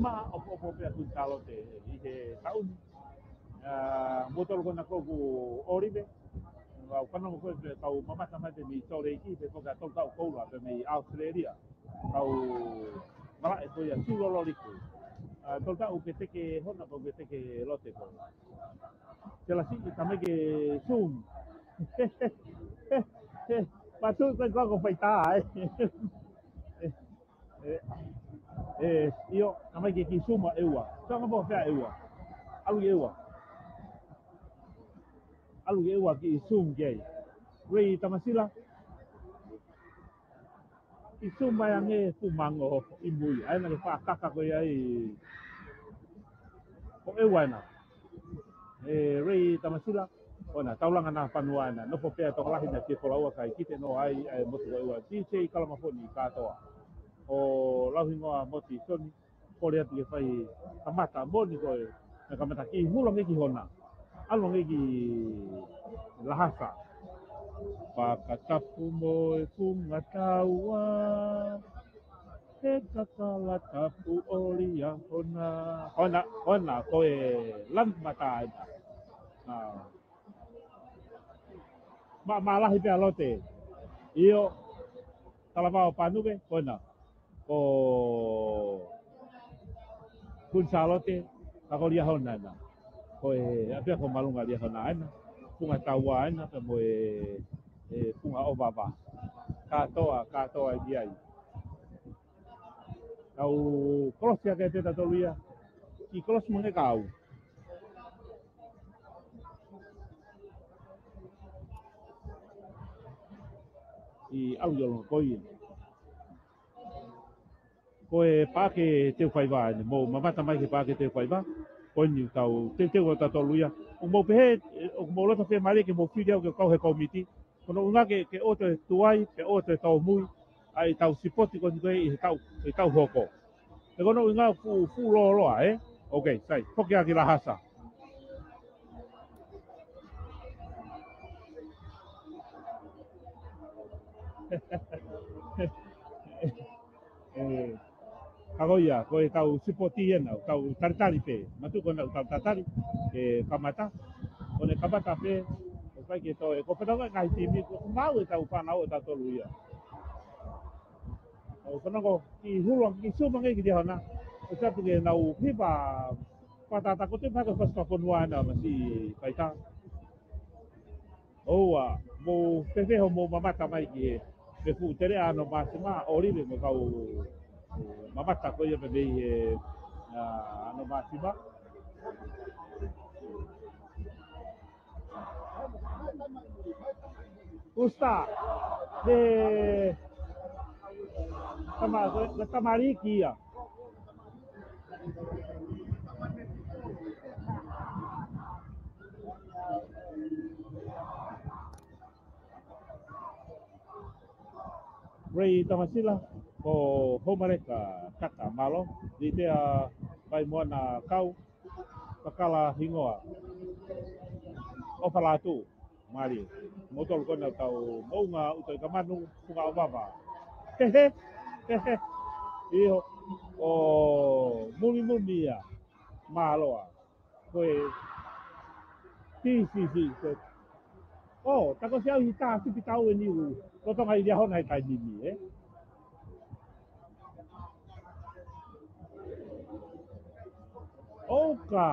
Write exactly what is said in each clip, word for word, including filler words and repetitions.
Maʻopoʻopo pē ʻa Kuini Sālote ʻi he taʻu ni. ʻA, mo tolu ko ena ko ē ʻoku ʻOlive. ʻOku ou fanongo ko ē pē kau mamata mai pē mei Sōleki, pea ko e kau tau koula pē mei ʻAositelēlia. Kau malaʻe ko ia Siulololiku. ʻA, tolu taʻu ke teke hona, pau ke teke lote ko ē. Siʻa Lasi, tamaiki Zoom. Patu ko e kau ko faitā, ē. ʻE, ʻe, ʻio, tamaiki ki Zoom ʻa ʻEua. Sio ange pē ʻEua. ʻAlu ki ʻEua. ʻAlu ki ʻEua ki Zoom ki ai. Ray Tamasila. Ki Zoom mai ange Fuʻu Mango ʻi mui. ʻA ena ke fakakaka ko ia ai. Ko ʻEua ena. ʻE, Ray Tamasila, ʻo ena, taulanga na fanua ena, nofo pē ʻa e tokolahi na ke kolaua kae kite noa ai, ʻa e motu ko ʻEua, DJ Kalamafoni kātoa. ʻO lauhingoa Motisoni, kole atu ke fai kamata moʻoni ko ē, na kamata ki hulu ange ki Hona. ʻAlu ange ki Lahasa. Fakatapu mo e Funga Taua. He kakala tapu ʻo Liahona. Hona, hona, ko e lanu mata ena. ʻA. Ma, ma lahi pē ʻa lote. ʻIo, talavao Panuke, ko ena. Ko Kuini Sālote, ka ko Liahona ena. Ko e ʻapē ko Malunga Liahona ena. Funga Taua ena, pea mo e, e Funga ʻOvava. Kātoa, kātoa ʻi ai. Kau kolosi ake pē tautolu ia. Ki kolosi mo e kau. ʻI ʻalu ʻi ʻolunga ko ia. Ko e paʻake teufaiva eni, mou mamata mai ki he paʻake teufaiva. Ko eni tau teuteu ʻo tautolu ia. ʻOku mou pehē, ʻoku mou loto pē mālie ke mou fili au ke kau he kōmiti. Ko hono ʻuhinga ke, ke ʻoua toe tuai, ke ʻoua toe tōmui, ʻa ʻetau sipoti ko eni ko ē ʻi he taʻu, ʻi he taʻu hoko. He ko hono ʻuhinga fuʻu, fuʻu lōloa, ē? Ok, sai, foki ā ki Lahasa. ʻE, ka ko ia, ko ʻetau sipoti ena, tau talitali pē. Matu ko ena tau talitali, ke kamata. Ko ʻene kamata pē, ʻoku ʻikai ke toe, ko e fānau ʻa e ngaahi timi, ko e mau ʻetau fānau ʻo tautolu ia. ʻOku fanongo ki hulu ange ki Zoom ange ki Liahona. ʻOku ʻoatu ke nau hiva fakatātā ko e teʻeki ai ke fasi fakafonua ena masi faitā. ʻOua, mou fēfē hoʻomou mamata mai ki he, he fuʻu teleʻa ʻa Ano Māsima, ʻOlive mo e kau mamata ko ia pē mei he, ʻa, Ano Māsima. Usta, he tama, he tamariki ia. Ray Tamasila, ko Houmaleka Kata Malo, Litea Vaimoana Kau, kakala hingoa ʻOfalatu, mālie. Mo tolu ko ena tau moʻunga ʻUtoikamanu, Funga ʻOvava. He, he, he, he. ʻIo, ʻo mumimumi ia, māloa. Ko e, si, si, si, ko e. ʻO, tā ko e siʻau hita, sipi tau eni ʻoku lolotonga ʻi Liahona he taimi ni, ē? ʻOka.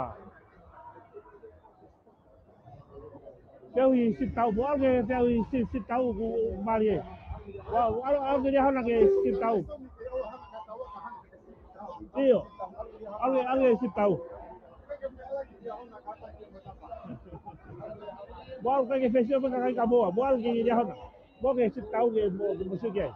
Feʻauhi sipi tau, mo ʻalu ke feʻauhi si-, sipi tau ʻoku mālie. Ua, ʻalu, ʻalu ke Liahona ke sipi tau. ʻIo. ʻAlu, ʻalu ke sipi tau. Mo ʻalu ke fesi o maka kai ka moa. Mo ʻalu ke Liahona. Mo ke sipi tau ke mo, ke mo siʻi ke.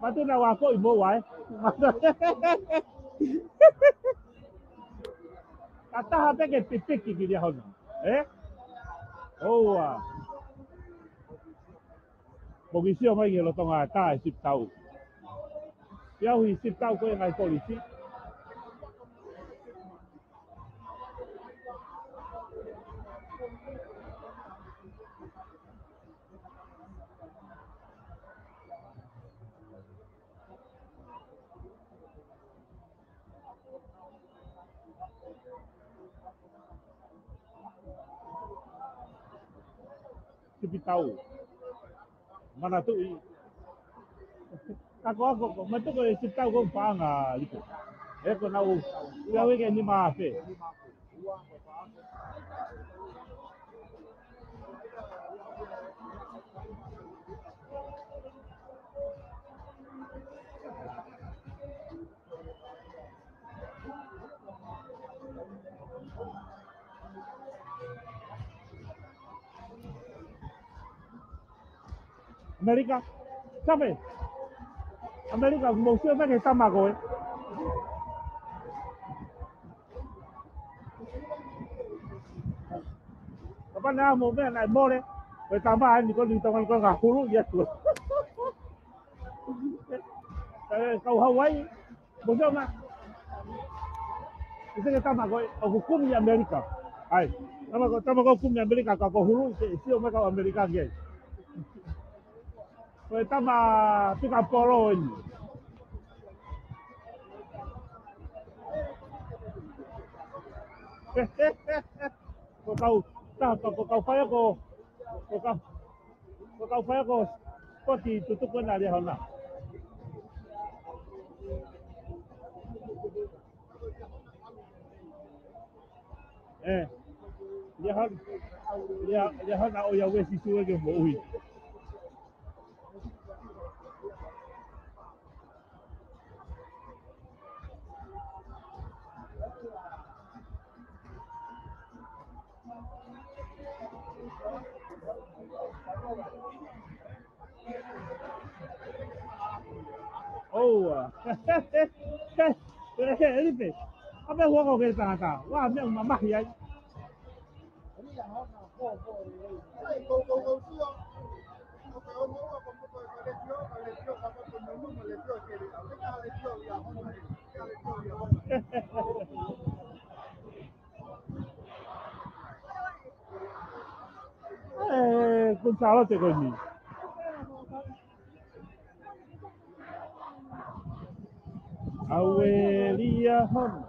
Matu na wa ko i mo wa, ē. Ka taha pē ke pipiki ki Liahona, ē? ʻOua. Mo ke sio mai ki he lolotonga tā e sipi tau. Feʻauhi sipi tau ko e ngaahi polisi. Sipitau. Manatuʻi. Ako, ako, ako. Manatuʻi ko e sipitau ko e paʻanga lipo. Ē, ko ʻenau, ia weke ni ma fe. ʻAmelika. Sape. ʻAmelika, mou sio mai ki he tama ko ē. Kapau naʻa mou meʻa naʻe mole. Ko e tama eni ko eni tama ko ē ka hulu ia tu. Ē, kau Hawaii. Mou sio mai. ʻIte ke tama ko ē, ʻoku kumi ʻi ʻAmelika. ʻAi. Tama ko, tama ko ē kumi ʻi ʻAmelika, ka ko hulu, ʻi he sio mai kau ʻAmelika ke. Ko e tama pika polo eni. Ko kau, ta, ko, ko kau faiako, ko kau, ko kau faiako, ko e kiʻi tutuku ena Liahona. Ē, Liahona, Lia-, Liahona ʻoku ʻikai ke sio ki he moʻui. ʻOua. ʻE, ʻe, ʻe, ʻe, ʻe, ʻe, ʻe, ʻe, ʻa me huoko ke tangata. Wa, me mamahi ai. ʻE, Kuini Sālote ko eni. ʻAuē Liahona.